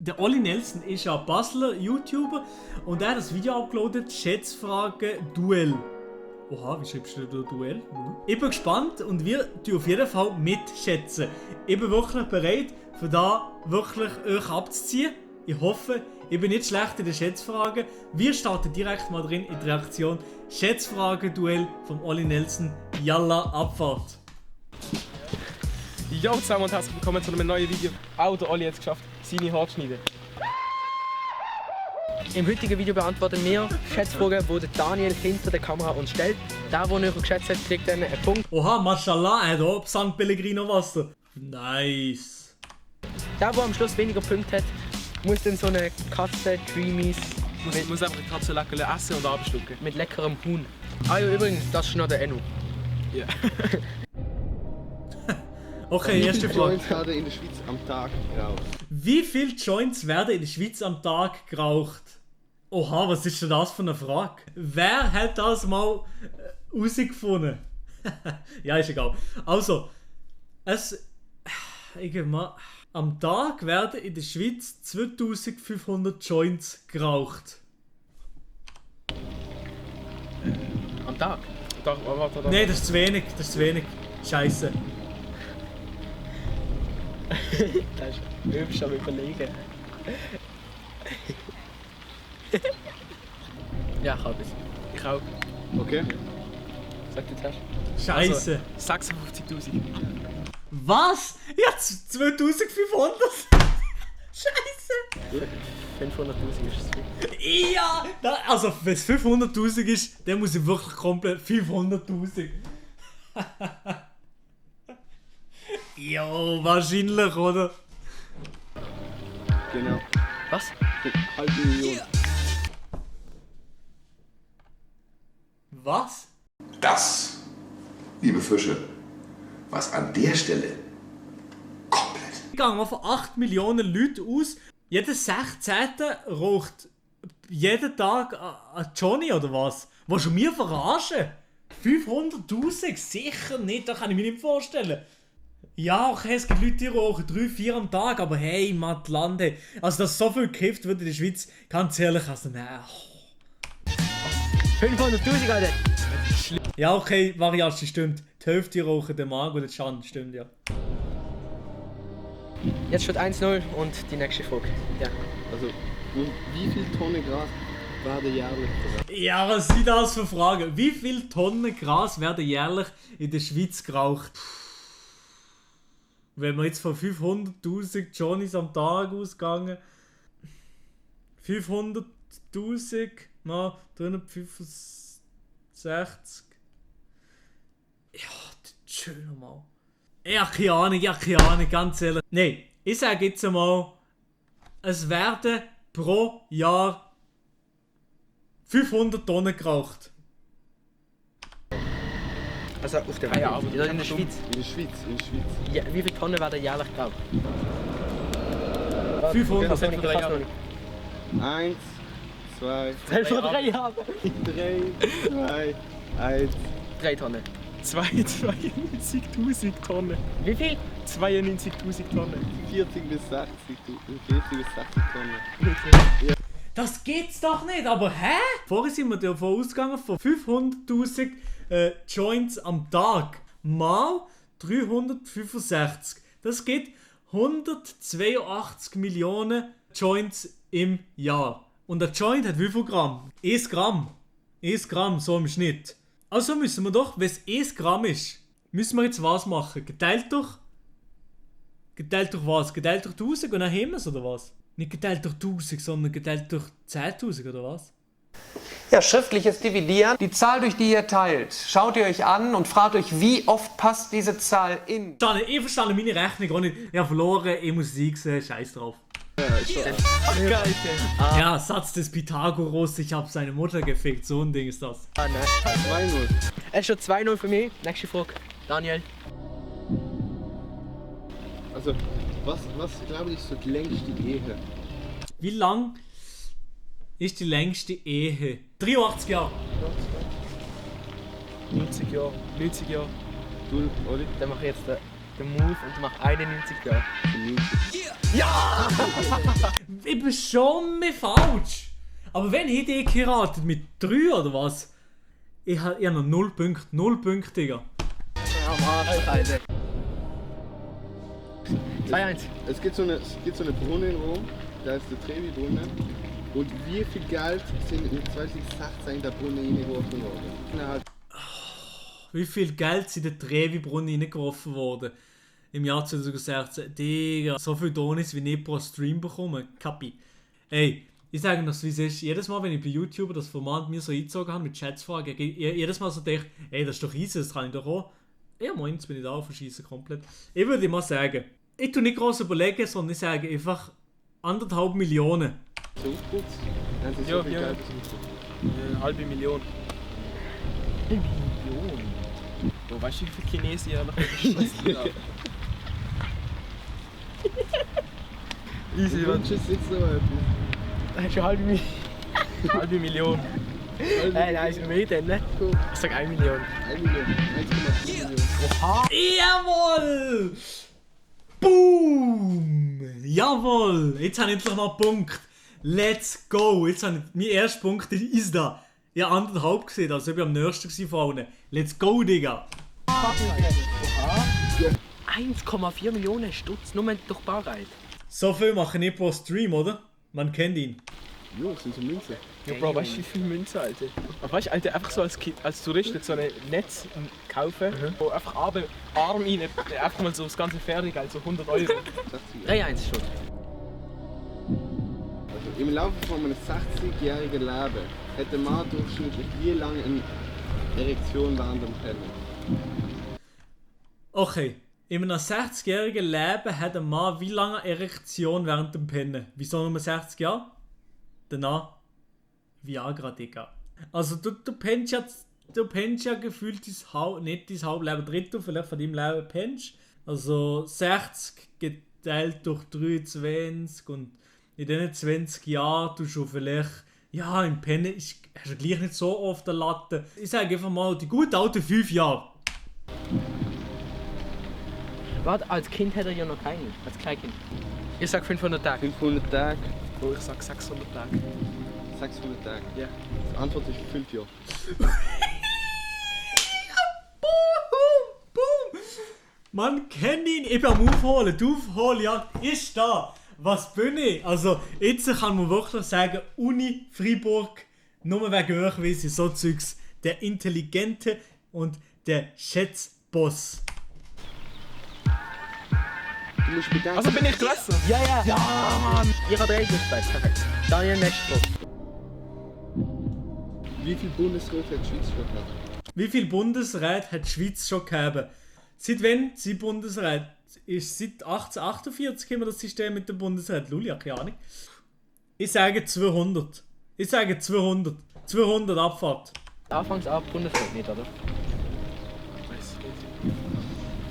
Der Olli Nelson ist ein Basler YouTuber und er hat das Video uploadet, Schätzfrage Duell. Oha, wie schreibst du da Duell? Ich bin gespannt und wir tun auf jeden Fall mitschätzen. Ich bin wirklich bereit, für da wirklich euch abzuziehen. Ich hoffe, ich bin nicht schlecht in den Schätzfragen. Wir starten direkt mal drin in die Reaktion. Schätzfrage-Duell vom Olli Nelson. Yalla, Abfahrt. Jo zusammen und herzlich willkommen zu einem neuen Video. Auch der Olli hat es geschafft, seine Haare zu schneiden. Im heutigen Video beantworten wir Schätzfragen, die der Daniel hinter der Kamera uns stellt. Der näher geschätzt hat, kriegt dann einen Punkt. Oha, Mashallah, er hat auch San Pellegrino Wasser. Nice. Der am Schluss weniger Punkte hat, muss dann so eine Katze, Dreamies Muss einfach die Katze lecker essen und abschlucken. mit leckerem Huhn. Ah ja, übrigens, das ist noch der Enno. Ja. Okay, erste Frage. Joints werden in der Schweiz am Tag geraucht? Wie viele Joints werden in der Schweiz am Tag geraucht? Oha, was ist denn das für eine Frage? Wer hat das mal herausgefunden? Ja, ist egal. Also, am Tag werden in der Schweiz 2500 Joints geraucht. Am Tag? Warte. Nein, das ist zu wenig, Scheiße. Das ist übst am Überlegen. Ja, ich habe es. Ich auch. Okay. Sag du zuerst. Scheiße. Also, 56'000. Was? Jetzt 2500? Scheiße. 500'000 ist es. Ja! Also, wenn es 500'000 ist, dann muss ich wirklich komplett 500'000. Jo, wahrscheinlich, oder? Genau. Was? Halbe Million. Was? Das, liebe Fische, was an der Stelle komplett. Ich gehe mal von 8 Millionen Leuten aus. Jeder 16. raucht jeden Tag ein Johnny oder was? Willst du mir verarschen? 500'000? Sicher nicht, das kann ich mir nicht vorstellen. Ja, okay, es gibt Leute, die rauchen 3-4 am Tag, aber hey, Matlande. Also, dass so viel gekifft wird in der Schweiz, ganz ehrlich, also nein. 500'000, Alter! Ja, okay, Variante stimmt. Die Hälfte rauchen den Magen und den Schand, stimmt ja. Jetzt steht 1-0 und die nächste Frage. Ja. Also, wie viel Tonnen Gras werden jährlich verwendet? Ja, was sind das für Fragen? Wie viele Tonnen Gras werden jährlich in der Schweiz geraucht? Wenn wir jetzt von 500'000 Johnnies am Tag ausgehen, 500'000 mal 365. Ja, schön nochmal. Ja, keine Ahnung, ganz ehrlich. Nein, ich sage jetzt einmal, es werden pro Jahr 500 Tonnen geraucht. Also auf der Ah Welt. ja, aber Oder in der Schweiz. In der Schweiz. Ja, wie viele Tonnen werden jährlich geraucht? 500. Also, ich weiß noch nicht. 1, 2, Zähl vor 3 Jahren. 3, 2, 1. 3 Tonnen. 92'000 Tonnen. Wie viel? 92'000 Tonnen. 40 bis 60 Tonnen. Das gibt's doch nicht, aber hä? Vorher sind wir davon ausgegangen von 500'000 Joints am Tag mal 365. Das gibt 182 Millionen Joints im Jahr. Und ein Joint hat wie viel Gramm? 1 Gramm. 1 Gramm, so im Schnitt. Also müssen wir doch, wenn es 1 Gramm ist, müssen wir jetzt was machen? Geteilt durch was? Geteilt durch 1000 und dann haben wir es, oder was? Nicht geteilt durch 1000, sondern geteilt durch 10.000, oder was? Ja, schriftliches Dividieren. Die Zahl, durch die ihr teilt, schaut ihr euch an und fragt euch, wie oft passt diese Zahl in. Ich verstehe meine Rechnung auch nicht. Ich habe verloren, ich muss Sieg sehen, scheiß drauf. Geil, Ja, Satz des Pythagoras, ich habe seine Mutter gefickt, so ein Ding ist das. Ah, nein. 2-0. Es steht 2-0 für mich. Nächste Frage. Daniel. Also, was glaube ich, ist so die längste Ehe? Wie lang ist die längste Ehe? 83 Jahre. 90 Jahre. 90 Jahre. Du, Olli? Dann mache ich jetzt den Move und mache 91 Jahre. Ich bin schon mehr falsch. Aber wenn hätte ich geheiratet mit 3 oder was? Ich habe noch 0 Punkte. 0 Punkte, Digga. Am Arsch, Alter. 2-1. Es gibt so eine Brunnen in Rom, da ist der Trevi-Brunnen. Und wie viel Geld sind in 2016 in der Brunnen reingeworfen worden? Wie viel Geld sind in den Trevi-Brunnen reingeworfen worden? Im Jahr 2016. Digga, so viel Donis wie ich pro Stream bekomme. Kapi. Ey, ich sage noch, wie es ist. Jedes Mal, wenn ich bei YouTube das Format mir so eingezogen habe mit Schätzfragen, jedes Mal so denke ich, ey, das ist doch easy, das kann ich doch auch. Ja, moin, jetzt bin ich da, verschießen komplett. Ich würde mal sagen, ich tue nicht groß überlegen, sondern ich sage einfach 1,5 Millionen. So aufputzt? Haben sie Ja, so viel ja. Geld Eine halbe Million. Eine Million? Oh, weißt du, wie viele Chinesen jährlich haben? Easy, Du man. wünschst jetzt so etwas. Das ist schon eine halbe Million. Halbe Million. Nein, ist mehr denn, ne? Ich sag 1 Million. 1 Million. 1,4 Millionen. Jawohl! Boom! Jawohl! Jetzt habe ich endlich mal einen Punkt. Let's go! Jetzt habe ich, mein erster Punkt ist da. Ich habe 1,5 gesehen, also ich war am nächsten von allen. Let's go, Digga! 1,4 Millionen Stutz, nur durch Bargeld. So viel mache ich pro Stream, oder? Man kennt ihn. Jo, das sind so Münzen. Ja, Bro, weißt du, wie viel Münzen, Alter? Aber weißt du, Alter, einfach so als Tourist so ein Netz kaufen, wo einfach Arm rein, einfach mal so das ganze Fertig, also 100 €. 3-1 schon. Also im Laufe von einem 60-jährigen Leben hat der Mann durchschnittlich wie lange eine Erektion während dem Pennen? Okay. In einem 60-jährigen Leben hat ein Mann wie lange Erektion während dem Pennen? Wieso nur 60 Jahre? Danach Viagra, Digga. Also du pennst ja gefühlt nicht dein Hauptleben, Drittel vielleicht von deinem Leben pennst. Also 60 geteilt durch 23 und in diesen 20 Jahren tust du vielleicht, ja, im Pennen hast du gleich nicht so oft eine Latte. Ich sage einfach mal, die guten alten 5 Jahre. Warte, als Kind hat er ja noch keinen. Als Kleinkind. Ich sag 500 Tage. 500 Tage, Bro, ich sag 600 Tage. 600 Tage. Ja. Die Antwort ist 5 Jahre. Boom! Man kennt ihn, ich bin am Aufholen. Die Aufholjagd ist da. Was bin ich? Also, jetzt kann man wirklich sagen, Uni Freiburg, nur wegen euch, weil sie so Zeugs, der Intelligente und der Schätzboss. Du musst bedenken, Also bin ich gewesen? Ja, ja! Ja, Mann! Ich habe 3 durchgespielt. Perfekt. Daniel, nächste Frage. wie viele Bundesräte hat die Schweiz schon gehabt? Wie viele Bundesräte hat die Schweiz schon gehabt? Seit wann sind Bundesräte? Ist seit 1848 haben wir das System mit dem Bundesrat. Luli, keine Ahnung. Ich sage 200. 200 Abfahrt. Anfangs ab Bundesrat nicht, oder?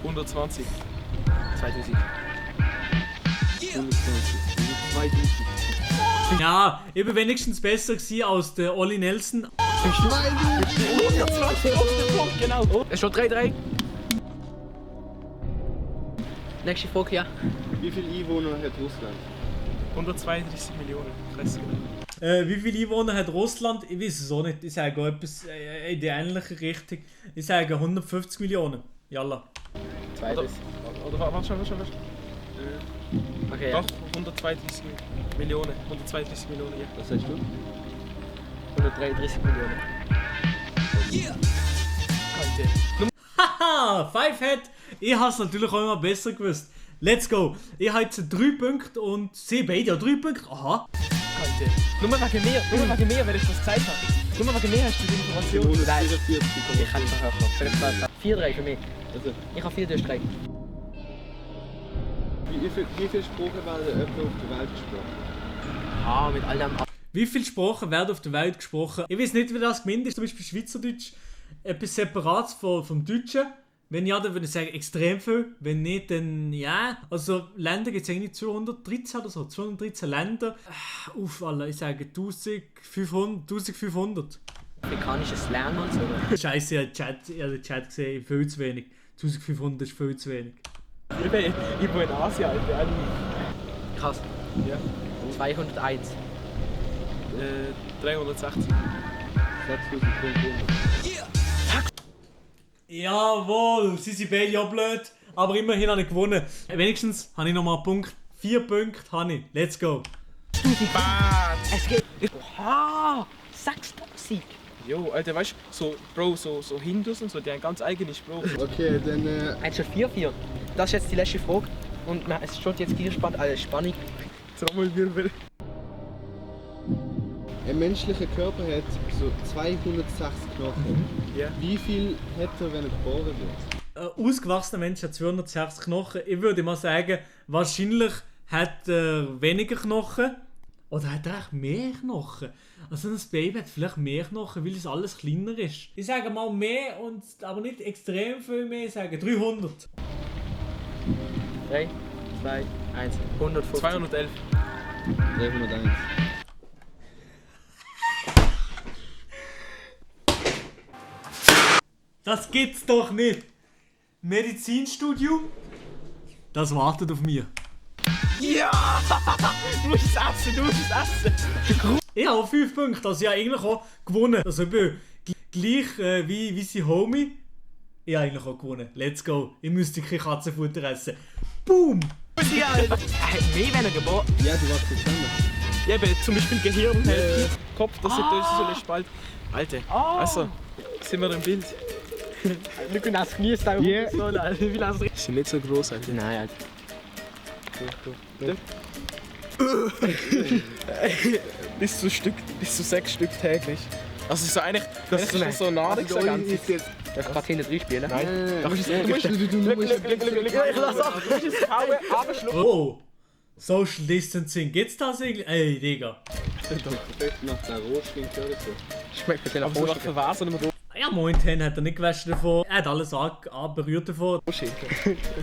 120. 2000. 120. 2000. Ja, ich bin wenigstens besser gewesen als der Olli Nelson. 120 auf den Punkt, genau. Es ist schon 3-3. Nächste Frage, ja. Wie viele Einwohner hat Russland? 132 Millionen. Fresse. Wie viele Einwohner hat Russland? Ich weiß es auch nicht. Ich sage auch etwas in die ähnliche Richtung. Ich sage 150 Millionen. Jalla. 32. Oder warte schon. Okay, ja. Doch, 132 Millionen. 132 Millionen, ja. Was sagst du? 133 Millionen. Alter. Haha, 5 Head. Ich habe es natürlich auch immer besser gewusst. Let's go. Ich habe jetzt 3 Punkte und sie beide auch 3 Punkte. Aha. Alter. Nur wegen mir, weil ich das gesagt habe. Nur wegen mir hast du die Information. 144. Ich kann nicht mehr 4-3 für mich. Also, Ich habe 4 durch 3. wie viele Sprachen werden etwa auf der Welt gesprochen? Ah, mit all dem. Wie viele Sprachen werden auf der Welt gesprochen? Ich weiß nicht, wie das gemeint ist. Zum Beispiel Schweizerdeutsch. Etwas Separates vom Deutschen. Wenn ja, dann würde ich sagen extrem viel. Wenn nicht, dann ja. Also Länder gibt es eigentlich 213 oder so. 213 Länder. Uff, Alter, ich sage 1500. Afrikanisches Lernen und so. Oder? Scheiße, ich habe den Chat gesehen, viel zu wenig. 1500 ist viel zu wenig. Ich bin in Asien, Alter. Krass. Ja. 201. 360. 6500. Jawohl, sie sind beide auch blöd, aber immerhin habe ich gewonnen. Wenigstens habe ich nochmal einen Punkt. 4 Punkte habe ich. Let's go. Es geht. Oha! 6000! Jo, Alter, weißt du, so, Bro, so Hindus und so, die haben ganz eigene Sprache. Okay, dann. Eins schon 4-4. Das ist jetzt die letzte Frage. Und es steht jetzt hier spannend, alles Spannung. Trommelwirbel. Ein menschlicher Körper hat so 206 Knochen. Ja. Wie viel hat er, wenn er geboren wird? Ein ausgewachsener Mensch hat 260 Knochen. Ich würde mal sagen, wahrscheinlich hat er weniger Knochen. Oder hat er echt mehr Knochen? Also ein Baby hat vielleicht mehr Knochen, weil es alles kleiner ist. Ich sage mal mehr, aber nicht extrem viel mehr. Ich sage 300. 3, 2, 1. 150. 211. 301. Das gibt's doch nicht! Medizinstudium? Das wartet auf mich. Ja! Du musst es essen, du musst es essen! Ich habe 5 Punkte, also ich habe eigentlich auch gewonnen. Also ich bin gleich wie sein Homie. Ich habe eigentlich auch gewonnen. Let's go. Ich müsste kein Katzenfutter essen. Boom! Er hat mehr, wenn er geboren. Ja, du warst bestimmt. Ja, eben, zum Beispiel Gehirn, Kopf, das ist so ein Spalt. Alter, also, sind wir im Bild? Du kannst das Knie da Yeah. so, wie lange Die sind nicht so groß, Alter. Nein, Bis zu 6 Stück täglich. Also so eigentlich, das ist schon so Nahrung. Also, ganz. ist jetzt. Darf ich gerade hinten drin spielen? Nein. Du musst Ich lass ab, du musst es hauen, abschlucken. Oh! Social Distancing, geht's das eigentlich? Ey, Digga. nach der Rotschwing oder so. Schmeckt mit den Aber so nach verwasen wir Ja, momentan hat er nicht gewaschen davon. Er hat alles berührt davon.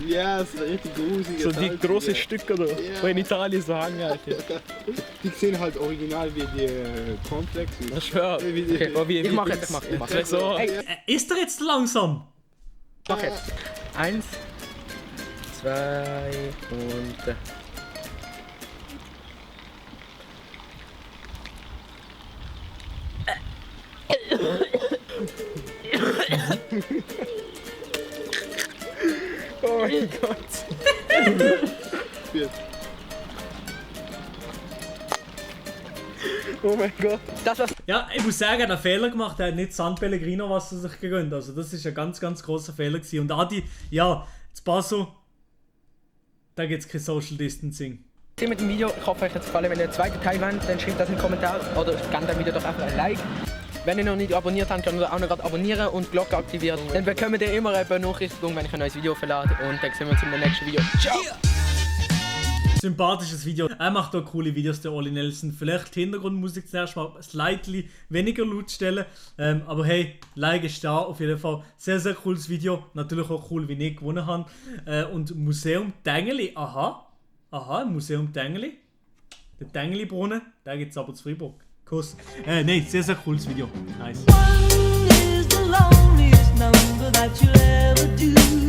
Ja, das ist richtig grusig. So die großen Stücke da, die in Italien so hängen, Alter. Die sehen halt original wie die Cornflakes. Ich schwör. Ich mach jetzt, ich mach. Das wär so. Hey, Ist er jetzt langsam? mach jetzt. 1, 2 und... Oh mein Gott. Oh mein Gott. Das war's. Ja, ich muss sagen, er hat einen Fehler gemacht. Er hat nicht San Pellegrino Wasser sich gegönnt. Also das ist ein ganz, ganz grosser Fehler gewesen. Und Adi, ja, zu Paso, da gibt es kein Social Distancing. Mit dem Video. Ich hoffe, euch hat es gefallen. Wenn ihr den zweiten Teil wollt, dann schreibt das in den Kommentaren oder gebt dem Video doch einfach ein Like. Wenn ihr noch nicht abonniert habt, könnt ihr auch noch gerade abonnieren und die Glocke aktivieren. Dann bekommt ihr immer eine Benachrichtigung, wenn ich ein neues Video verlade. Und dann sehen wir uns im nächsten Video. Ciao! Sympathisches Video. Er macht auch coole Videos, der Olli Nelson. Vielleicht die Hintergrundmusik zuerst mal slightly weniger laut stellen. Aber hey, Like ist da auf jeden Fall. Sehr, sehr cooles Video. Natürlich auch cool, wie ich gewonnen habe. Und Museum Tengeli. Aha, Museum Tengeli. Der Tengeli-Brunnen, der gibt es aber zu Freiburg. Kuss. Nein, sehr, sehr cooles Video. Nice. One is the loneliest number that you'll ever do.